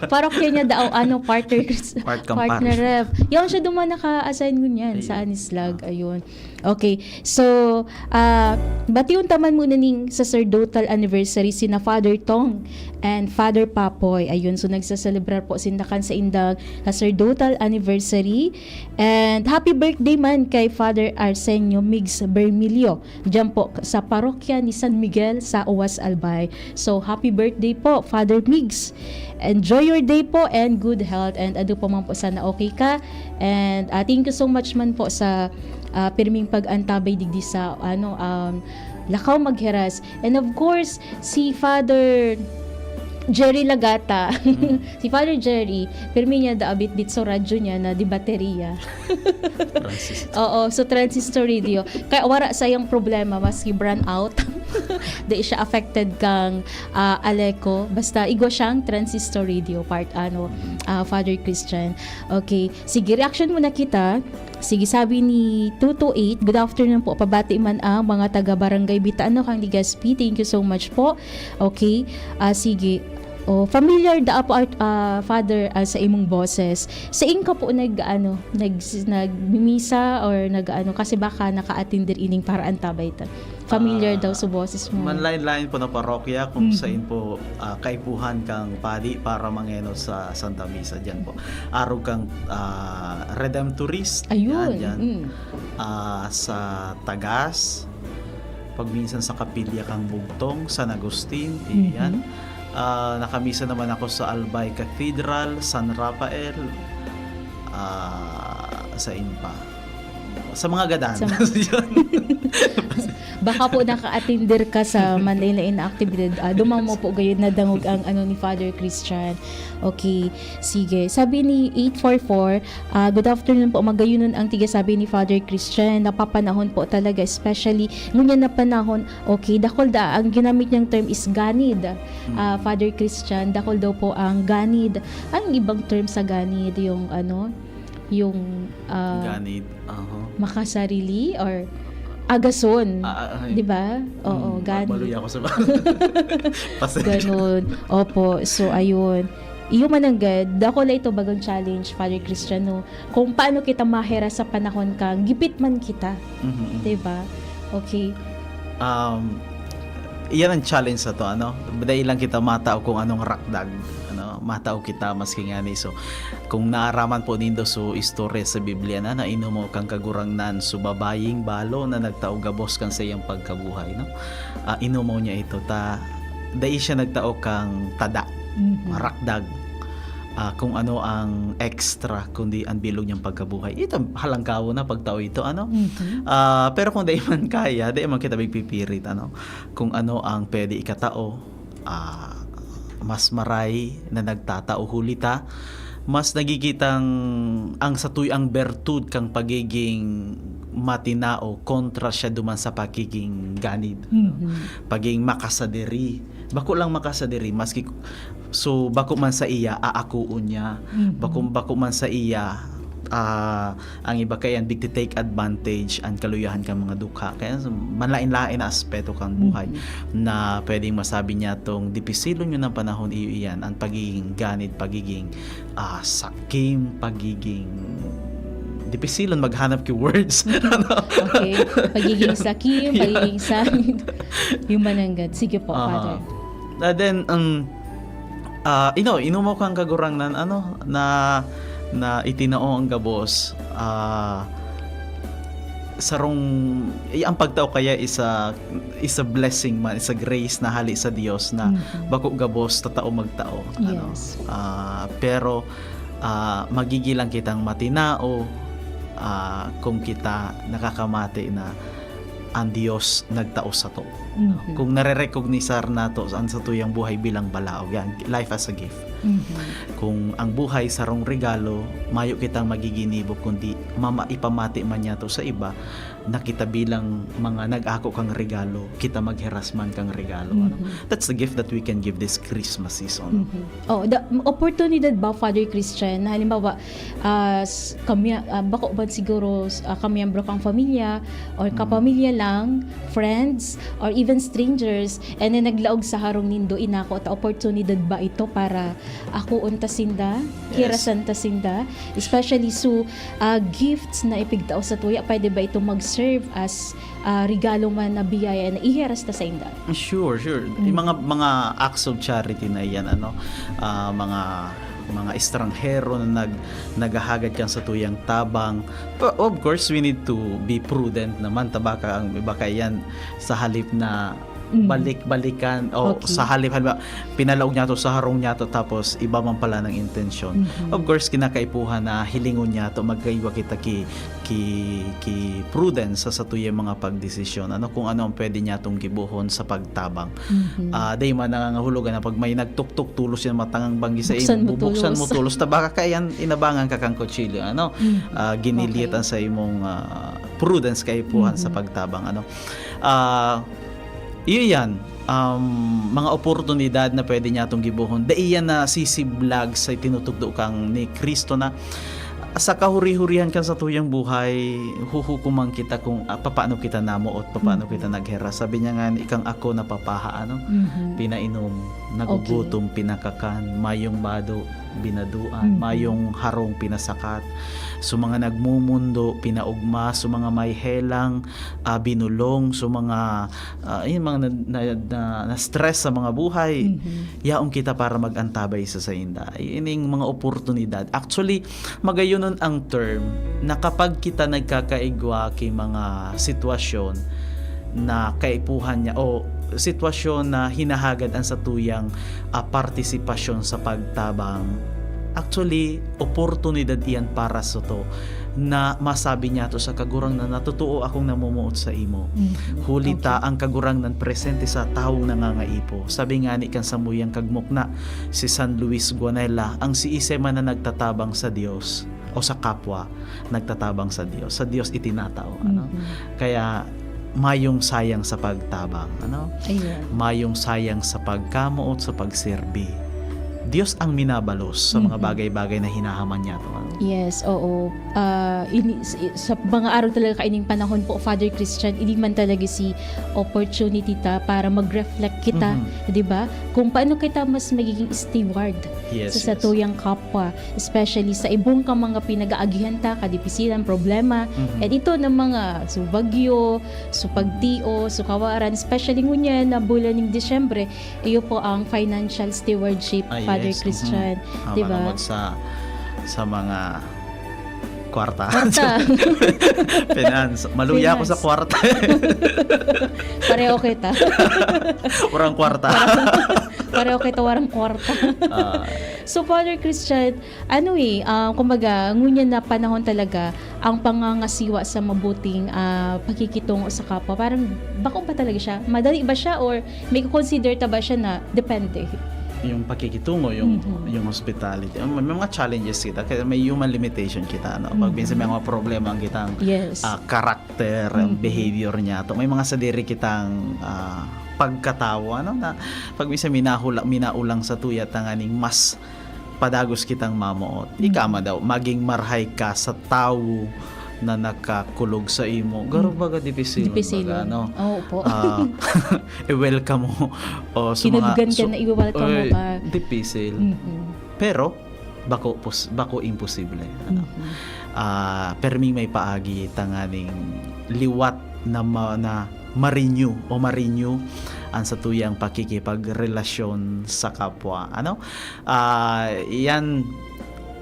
Parokya niya daw, ano, partner, Part kang partner, parish. Rev. Yaon siya duman naka-assign ngunyan sa Ayun. Anislag. Ah. Ayun. Okay. So, ah, bation ta man muna ning sacerdotal anniversary sina Father Tong and Father Papoy. Ayun. So, nagsaselebrar po sinda kan saindang sacerdotal anniversary. And happy birthday man kay Father Arsenio Migs Bermilio. Diyan po sa parokya ni San Miguel sa Uwas, Albay. So, happy birthday po, Father Migs. Enjoy your day po and good health. And ano pa man po, sana okay ka. And, ah, thank you so much man po sa, ah, pirming pag-antabay digdi sa, ano, um, Lakaw Maghiras. And of course, si Father Jerry Lagata. Mm. Si Father Jerry, pirmi niya da bitbit sa radyo niya na di baterya. Transistor. Oo, so transistor radio. Kaya wala sayang problema, maski brownout. Di siya affected kang, ah, ALECO. Basta igwa siyang transistor radio part, ano, ah, Father Christian. Okay. Sige, reaction muna kita. Sige, sabi ni two two eight, "Good afternoon po. Pabati man ang mga taga Barangay Bitano kang Legazpi. Thank you so much po." Okay. Ah, sige. Oh, familiar da po, ah, Father, ah, sa imong boses. Sain ka po nag, ano, nag, nagmimisa or nag, ano, kasi baka naka-attender ining paraantabay ta. Familiar Ah, daw sa boses mo. Manlain-lain po na parokya kung Mhm. sain po, ah, kaipuhan kang padi para mangenot sa Santa Misa diyan po. Arog kang, ah, Redemptorist. Ayun, Yan, yan. Mm. Ah, sa Tagas. Pagminsan sa kapilya kang Bugtong, San Agustin, Mhm. yan. Ah, nakamisa naman ako sa Albay Cathedral, San Rafael, ah, sain pa? Sa mga gadan. Sa mga Yun. Baka po naka-attender ka sa manlain-lain na aktibidad. Ah, duman mo po gayon nadangog ang ano ni Father Christian. Okay, sige. Sabi ni eight four four, ah, "Good afternoon po. Magayunon ang tiga sabi ni Father Christian. Napapanahon po talaga, especially ngunyan na panahon." Okay, dakul da, ang ginamit niyang term is ganid. Hmm. Ah, Father Christian, dakul daw po ang ganid. Ang ibang term sa ganid, yung ano, yung, ah, Ganid, aha. makasarili or agason. Ah, ah, ay. Di ba? Oo, Hmm, gani. Maluya ako sa... Pasensya. Ganun. Opo. So, ayun. Iyo mananggad, dakula ito bagang challenge, Father Christian, no? Kung paano kita maheras sa panahon kang gipit man kita. Mhm, mhm. Di ba? Okay. Um, iyan ang challenge sa to, ano? Dai lang kita matao kung anong rakdag, ano? Matao kita maski ngani. So, kung naaraman po nindo so istorya sa Biblia na nainumaw kan Kagurangnan, so babayeng balo na nagtao gabos kan saiyang pagkabuhay, no? Ah, inumaw niya ito, ta dai siya nagtao kang tada, Mhm. rakdag, ah, kung ano ang extra, kundi ang bilog niyang pagkabuhay. Ito, halangkawo na pagtao ito, ano? Mhm. Ah, pero kung dai man kaya, dai man kita magpipirit, ano? Kung ano ang pwede ikatao, ah, mas maray na nagtatao huli ta, mas nagigitang ang satuy ang bertud kang pagiging matinao kontra siya duman sa pagiging ganid, ano? Mhm. Pagiging makasadiri. Bako lang makasadiri, maski, so, bako man sa iya, aakoon niya. Mhm. Bako, bako man sa iya, ah, ang iba kaya, bigti take advantage an kaluyahan kan mga dukha. Kaya, manlain-lain na aspeto kan buhay Mhm. na pwedeng masabi niya tong dipisilon yun ng panahon, iyo iyan, ang pagiging ganid, pagiging, ah, sakim, pagiging dipisilon maghanap ki words. Ano? Okay. Pagiging sakim, Yeah. Pagiging sanid. Yung mananggad. Sige po, Aha. Father. Ah, then, um, ah, ino, inumaw kang Kagurangnan, ano, na, na itinao ang gabos, ah, sarong, eh, ang pagtao kaya is a, is a blessing man, is a grace na hali sa Dios na Mhm. bako gabos tatao magtao, ano. Yes. Ah, pero, ah, magigilang kitang matinao, ah, kung kita nakakamati na ang Dios nagtao sato. Mhm. Kung nare-recognisar nato an satuyang buhay bilang balaog, yan, life as a gift. Mhm. Kung ang buhay sarong regalo, mayo kitang magiginibo, kundi mama-, ipamati man niyato sa iba na kita bilang mga nag-ako kang regalo, kita magheras man kang regalo, ano? Mhm. That's the gift that we can give this Christmas season. Mhm. Oh, the oportunidad ba, Father Christian, na halimbawa, ah, s-, kami, ah, bako man siguro, s-, ah, kamiyembro kang pamilya, or Mm. kapamilya lang, friends, or even strangers, and then naglaog sa harong nindo, inako ta, oportunidad ba ito para akoon ta sinda, Yes. hirasan ta sinda? Especially so, ah, gifts na ipigtao sa tuya, pwede ba ito mag-serve as, ah, regalo man na biyaya na ihiras ta sa inda? Sure, sure. Mm. Yung mga, mga acts of charity na yan, ano, ah, mga, mga estranghero na nag-, naghahagad kan satuyang tabang. But of course, we need to be prudent naman. Ta baka ang iba kaya yan, sa halip na Mm. balik-balikan, o Okay. sa halip, halimbawa, pinalaog niyato sa harong niyato, tapos iba man pala ng intensyon. Mhm. Of course, kinakaipuhan na hilingon niyato, magkaigwa kita ki, ki, ki prudence sa satuyang mga pagdesisyon. Ano, kung ano ang pwede niyatong gibohon sa pagtabang. Mhm. Ah, dai man nangangahulugan na pag may nagtuktok, tolos yan matangang banggi sa Buksan imo, mo bubuksan mo tolos. Tolos. Ta baka kaya yan, inabangan ka kang kutsilyo, ano? Mm. Ah, ginilitan Okay. sa imong, ah, prudence, kaipuhan sa Mhm. pagtabang, ano? Ah, iyo yan. Um, mga oportunidad na pwede niya atong gibohon. Dai yan na sisiblag sa tinutugdo kang ni Kristo na sa kahuri-hurihan kan satuyang buhay, huhukuman kita kung, ah, papaano kita namoot, papaano Mhm. kita nagheras. Sabi niya nga, "Ikang ako napapaha, ano? Mhm. Pinainom, nagugutom, pinakakan, mayong bado, binaduan, Mhm. mayong harong, pinasakat. So, mga nagmumundo, pinaugma. So, mga may helang, ah, binulong. So, mga, ah, yun, mga na, na, na, na-stress sa mga buhay. Mhm. Yaon kita para mag-antabay sa sainda." Ining mga oportunidad. Actually, magayonon ang term na kapag kita nagkakaigwa ki mga sitwasyon na kaipuhan niya o sitwasyon na hinahagad an satuyang, ah, partisipasyon sa pagtabang, actually, oportunidad iyan para sato na masabi niyato sa Kagurangnan na, "Totoo akong namomoot saimo." Mhm. Huli ta Okay. ang Kagurangnan presente sa tawong nangangaipo. Sabi ngani kan samuyang kagmukna, si San Luis Guanella, "Ang siisay man na nagtatabang sa Dios o sa kapwa, nagtatabang sa Dios. Sa Dios itinatao." Ano? Mhm. Kaya, mayong sayang sa pagtabang, ano? Ayan. Mayong sayang sa pagkamoot, sa pagserbi. Dios ang minabalos sa mga Mhm. bagay-bagay na hinahaman niya to, ano? Yes, oo. Ah, ini, s-, sa mga araw talaga kaining panahon po, Father Christian, ini man talaga si opportunity ta para mag-reflect kita, Mhm. 'di ba? Kung paano kita mas magiging steward Yes, sa yes. satuyang kapwa, especially sa ibong ka mga pinag-aagihan ta, kadipisilan, problema. Mhm. And ito ng mga subagyo, supagtio, sukawaran, especially ngunyan na bulan ng Disyembre, iyo po ang financial stewardship, Ah, Father yes. Christian, Mhm. Ah, 'di ba? Manungod sa, sa mga kwarta. Kwarta. Finance. Maluya ako sa Finance. Kwarta. Pareho kita. Urang kwarta. Pareho kita, warang kwarta. Ah, So, Father Christian, ano eh, ah, kumbaga, ngunyan na panahon talaga, ang pangangasiwa sa mabuting, ah, pakikitungo sa kapwa, parang bako ba talaga siya? Madali ba siya or may consider ta ba siya na depende? Yung pakikitungo, yung, Mhm. yung hospitality. May, may mga challenges kita, kaya may human limitation kita, no? Pag Mhm. minsan may mga problema ang kitang Yes. ah, character, ang Mhm. behavior niya to. May mga sadiri kitang, ah, pagkatawo, ano, na pag minsan minahula-, minaulang sa tuya tanganing mas padagos kitang mamoot. Ika Mhm. man daw, maging marhay ka sa tawo na nakakulog sa imo. Garo Mm. baga dipisil, Dipisil. Baga, no? Oo po. Ah, i-welcome mo. O, sa mga, Kinudugan ka so, na, i-welcome mo oy, ka. Dipisil. Mhm. Pero, bako, pos-, bako imposible. Ano? Mhm. Ah, perming may paagi tanganing liwat na ma-, na ma-renew o ma-renew ang satuyang pakikipagrelasyon sa kapwa. Ano? Ah, yan,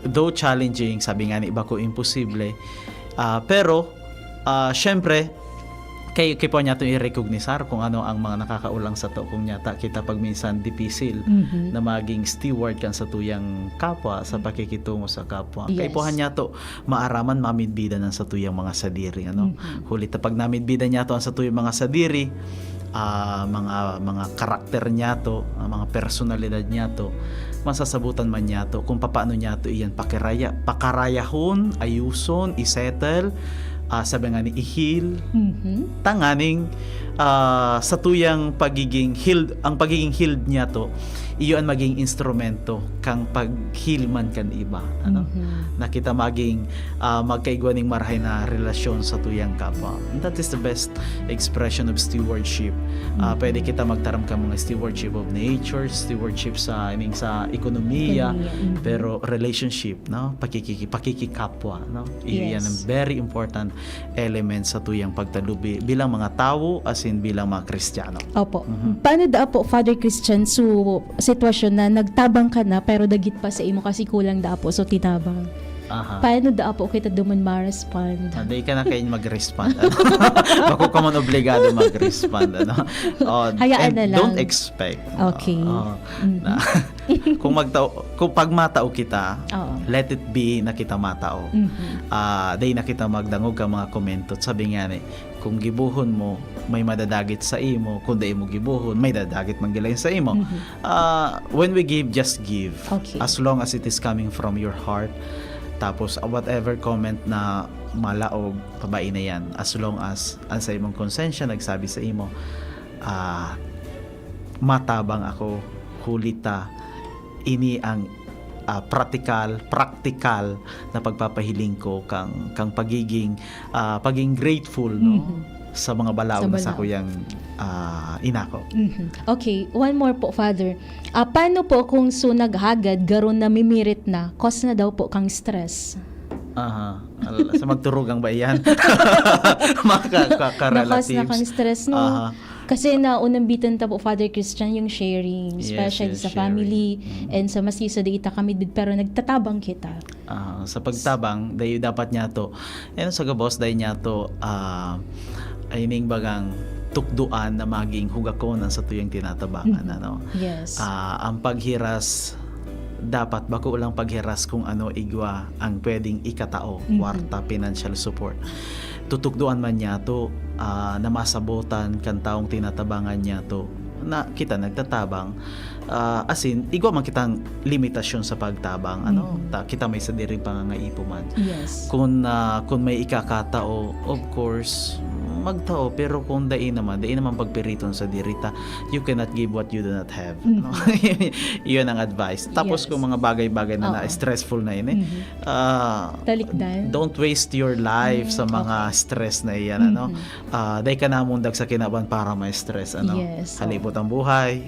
though challenging, sabi nga ni, bako imposible. Ah, pero, ah, syempre, kay, kay po niya itong i-recognisar kung ano ang mga nakakaulang sa to, kung nyata kita pag minsan dipisil Mhm. na maging steward kan satuyang kapwa sa pakikitungo sa kapwa. Kay Yes. po niya to, maaraman, mamidbidan ang satuyang mga sadiri, ano? Mhm. Huli ta pag namidbidan niya to ang satuyang mga sadiri, ah, mga, mga karakter niya to, ah, mga personalidad niya to, masasabutan man niya to kung papaano niya to iyan pakiraya-, pakarayahon, ayuson, isettle, ah, sabi nga ni, i-heal, Mhm. tanganing, ah, sa tuyang pagiging healed, ang pagiging healed niya to, iyo ang maging instrumento kang pag-heal man kan iba, ano? Mhm. Na kita maging, ah, magkaigwa ning marahay na relasyon sa tuyang kapwa. And that is the best expression of stewardship. Ah, Mhm. Pwede kita magtaram ka mga stewardship of nature, stewardship sa, I mean, sa ekonomiya, Ekonomiya, mhm. Pero relationship, no? Pakikiki-, pakikikapwa, no? Iyo yan ang Yes. very important element sa tuyang pagtalubi bilang mga tawo, as in bilang mga Kristiyano. Opo. Mhm. Paano daa po, Father Christian, so sitwasyon na nagtabang ka na pero dagit pa sa imo kasi kulang daa po, so tinabang. Aha. Paano daa po kita duman ma-respond? Ah, di ka na kayo mag-respond. Ano? Bako ka man obligado mag-respond. Ano? Oh, Hayaan and na lang. Don't expect. Okay. Oo. Mhm. Na, kung magtao, kung pag matao kita, Oo. let it be na kita matao. Mhm. Ah, dahil na kita magdangog ka mga komento, sabi nga ni, kung gibuhon mo, may madadagit sa imo. Kung dai mo gibuhon, may dadagit man gila sa imo. Mhm. Ah, when we give, just give. Okay. As long as it is coming from your heart. Tapos, ah, whatever comment na malaog, pabai na yan. As long as ang sa imong konsensya nagsabi sa imo, ah, matabang ako, huli ta, ini ang, ah, pratikal, praktikal na pagpapahiling ko kang, kang pagiging, ah, pagiging grateful, no? Mhm. Sa mga balaog Sa na sa balaog. kuyang, ah, inako. Mhm. Okay, one more po, Father. Ah, paano po kung so naghagad, garo namimirit na, cause na daw po kang stress? Aha. Al-, sa magturugang ba yan? Mga ka-, ka-, Na-cause na ka-relatives. Kang stress, no? Aha. Kasi naunambitan ta po, Father Christian, yung sharing, Yes, especially yes, sa sharing. Family, Mm. and sa masisa di ita kami, pero nagtatabang kita. Ah, sa pagtabang, dahil dapat niya to. Ayun, sa gabos, dahil niya to, ah, ay ning bagang tukduan na maging hugakon ang sa tuyang tinatabangan, Mhm. Ano? Yes. Ah, ang paghiras, dapat bako lang paghiras kung ano igwa ang pwedeng ikatao, Mhm. Kwarta, financial support. Tutukdoan man niya to, ah, na masabotan kan taong tinatabangan niya to. na kita nagtatabang, ah, asin igwa man kitang limitasyon sa pagtabang, ano, Mhm. ta kita may sadiri pangangaipo man. Yes. Kun, ah, kun may ikakatao, of course, magtao, pero kung dai naman, dai naman pagpiriton sadiri ta, you cannot give what you do not have, no? Mhm. Iyon ang advice. Tapos Yes. kung mga bagay-bagay na, Oo. na stressful na ini, Mhm. ah, Talikdan? don't waste your life Mm, sa mga okay. stress na iyan, ano? Mhm. Ah, dai ka namundag sa kinaban para ma-stress, ano? Yes, oo. Halipot ang buhay.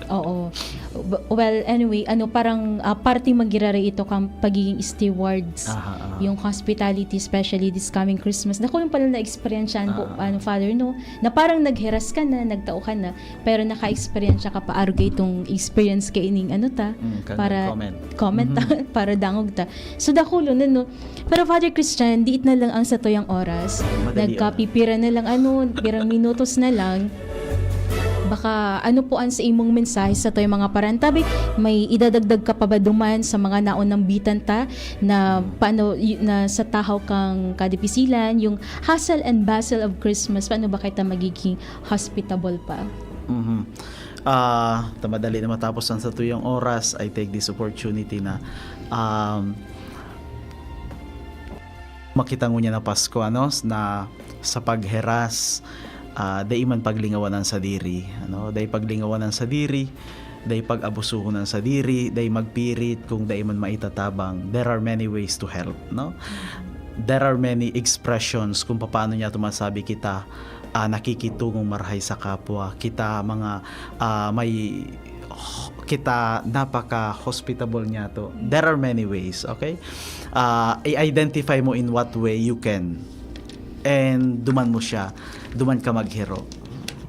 Oo. B- Well, anyway, ano, parang, ah, parte man giraray ito kang pagiging stewards. Aha, aha. Yung hospitality, especially this coming Christmas. Dako yung pala na-experiencean po, Ah, ah. ano, Father, no? Na parang nagheras ka na, nagtao ka na, pero naka-experience ka pa, arog itong experience ka ining, ano ta, Mm, kan para comment. comment ta, Mhm. para dangog ta. So, dakulo na, no? Pero, Father Christian, diit na lang ang satuyang oras. Madali, Nagkapipira na lang, ano, pirang minutos na lang. Baka ano po ang sa imong mensahe sa toy mga parantabi? May idadagdag ka pa ba duman sa mga naunambitan ta na paano y- na sa tahaw kang kadipisilan, yung hustle and bustle of Christmas, paano ba kita magiging hospitable pa? Mhm. Ah, ta madali na matapos ang satuyang oras, I take this opportunity na, um, makita ngunyan na Pasko, ano, na sa pagheras, ah, dai man paglingawan ang sadiri, ano, dai paglingawan ang sadiri, dai pag-abusuhon ang sadiri, dai magpirit kung dai man maitatabang. There are many ways to help, no? There are many expressions kung paano niya tumasabi kita, ah, nakikitungong marahay sa kapwa. Kita mga, ah, may, kita napaka-hospitable niya to. There are many ways, okay? Ah, i-identify mo in what way you can. And duman mo siya, duman ka maghiro.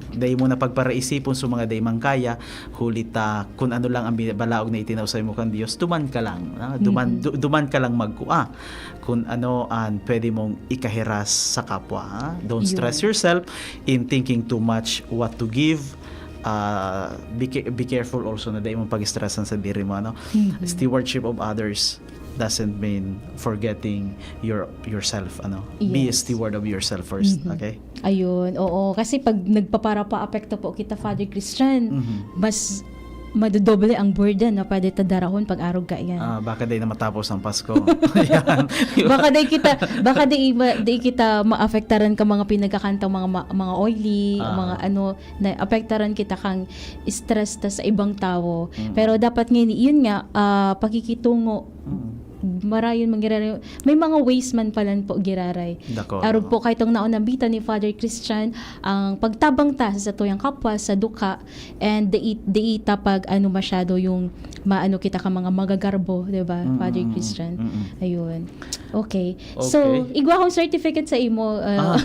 Dai mo na pagparaisipon sa mga dai man kaya, huli ta kun ano lang ang balaog na itinao sa imo kan Dios, duman ka lang, ah, duman, Mhm. du- duman ka lang magkua kun ano an pwede mong ikahiras sa kapwa, ha? Don't stress Yun. yourself in thinking too much what to give. Ah, be, ca- be careful also na dai mo pag-stressan sa diri mo, ano? Mhm. Stewardship of others doesn't mean forgetting your yourself, ano? Be a Yes. steward of yourself first, Mhm. okay? Ayun, oo. Kasi pag nagpaparapaapekto po kita, Father Christian, Mhm. mas madodoble ang burden na pwede ta darahon pag arog ka iyan. Ah, baka dai na matapos ang Pasko. Yan. Baka dai kita, baka dai, ma- dai kita maapektaran ka mga pinagkakanta, mga ma- mga oily, Ah. mga ano, na apektaran kita kang stress ta sa ibang tawo. Mm. Pero dapat ngayon, yun nga, ah, pakikitungo, Mm. marayon manggiraray. May mga ways man palan po giraray. Dako, Arog no? po kay tong naunambitan ni Father Christian, ang pagtabang ta sa satuyang kapwa sa duka, and dai, dai ta pag ano masyado yung maano kita ka mga magagarbo, di ba, Mm, Father mm, Christian? mm, mm. Ayun. Okay. So, Okay. igwa akong certificate sa imo. Uh, Ah.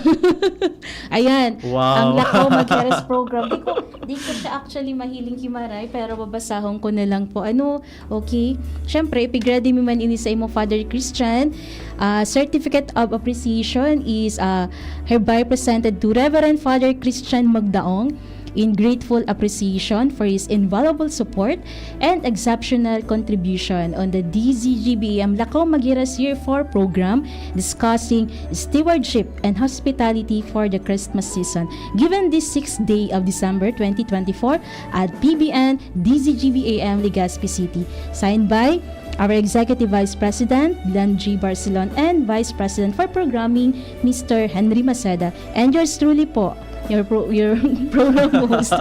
Ayan. Wow. Ang Lakaw Magheras Program. Di ko, di ko siya actually mahiling himaray, pero babasahon ko na lang po. Ano, okay. Siyempre, ipig-ready mi man ini sa imo, Father Christian. Uh, Certificate of Appreciation is uh, hereby presented to Reverend Father Christian Magdaong in grateful appreciation for his invaluable support and exceptional contribution on the D Z G B A M Lakaw Magheras Year four program discussing stewardship and hospitality for the Christmas season, given this sixth day of December twenty twenty-four at P B N D Z G B A M Legazpi City. Signed by our Executive Vice President, Glenn G. Barcelon, and Vice President for Programming, Mister Henry Maceda. And yours truly po, your, pro- your program host,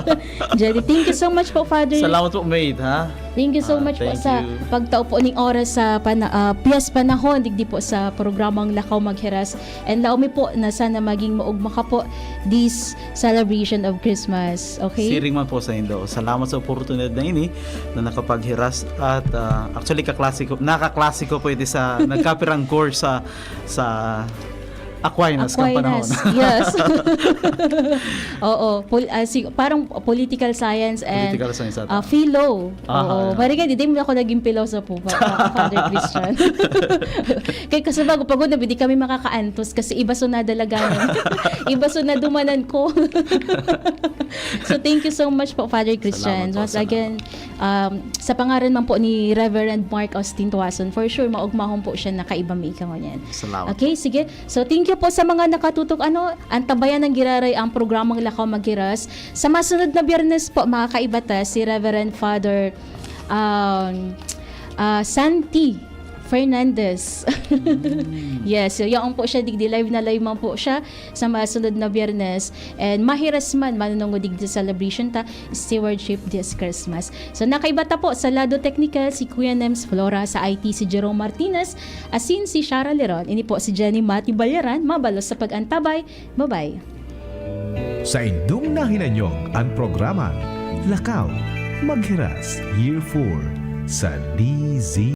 Jelly. Thank you so much po, Father. Salamat po, Maid, ha? Thank you so Ah, much po thank sa you. pagtao po ning oras sa pana, ah, piyas panahon digdi po sa programang Lakaw Magheras. And laom mi po na sana maging maugma ka po this celebration of Christmas. Okay? Siring man po sa indo. Salamat sa oportunidad na ini na nakapaghiras at, ah, actually kaklase ko, nakaklase ko po ito sa nagkapirang course sa sa Aquinas kang panahon. Aquinas, yes. Oo, pol- ah, si, parang political science and Political science ata. ah, philo. Ah, Oo, yeah. Marigay, di mo ako naging pilosopo, pa, pa, Father Christian. Kaya kasi bago pag una, di kami makakaantos kasi iba so nadalagan. Iba so nadumanan ko. So, thank you so much po, Father Christian. Salamat po, Once salamat. Again, um, sa pangaran man po ni Reverend Mark Austin Tuason, for sure, maugmahon po siya na kaiba mi ikaw niyan. Salamat. Okay, sige. So, thank you po sa mga nakatutok, ano, antabayanan giraray ang programang Lakaw Maghiras. Sa masunod na Biyernes po, mga kaibata, si Reverend Father, um, ah, Santi Fernandez. Yes, so yaon po siya, digdi live na live man po siya sa masunod na Biyernes. And mahiras man, manunungod digdi sa celebration ta, Stewardship this Christmas. So, nakaibata po sa lado teknikal si Kuya Nems Flora, sa I T si Jerome Martinez, asin si Shara Leron. Ini po si Jenny Mati Balyaran, mabalos sa pag-antabay. Bye-bye. Saindong nahinanyog an programa Lakaw Maghiras Year four sa D Z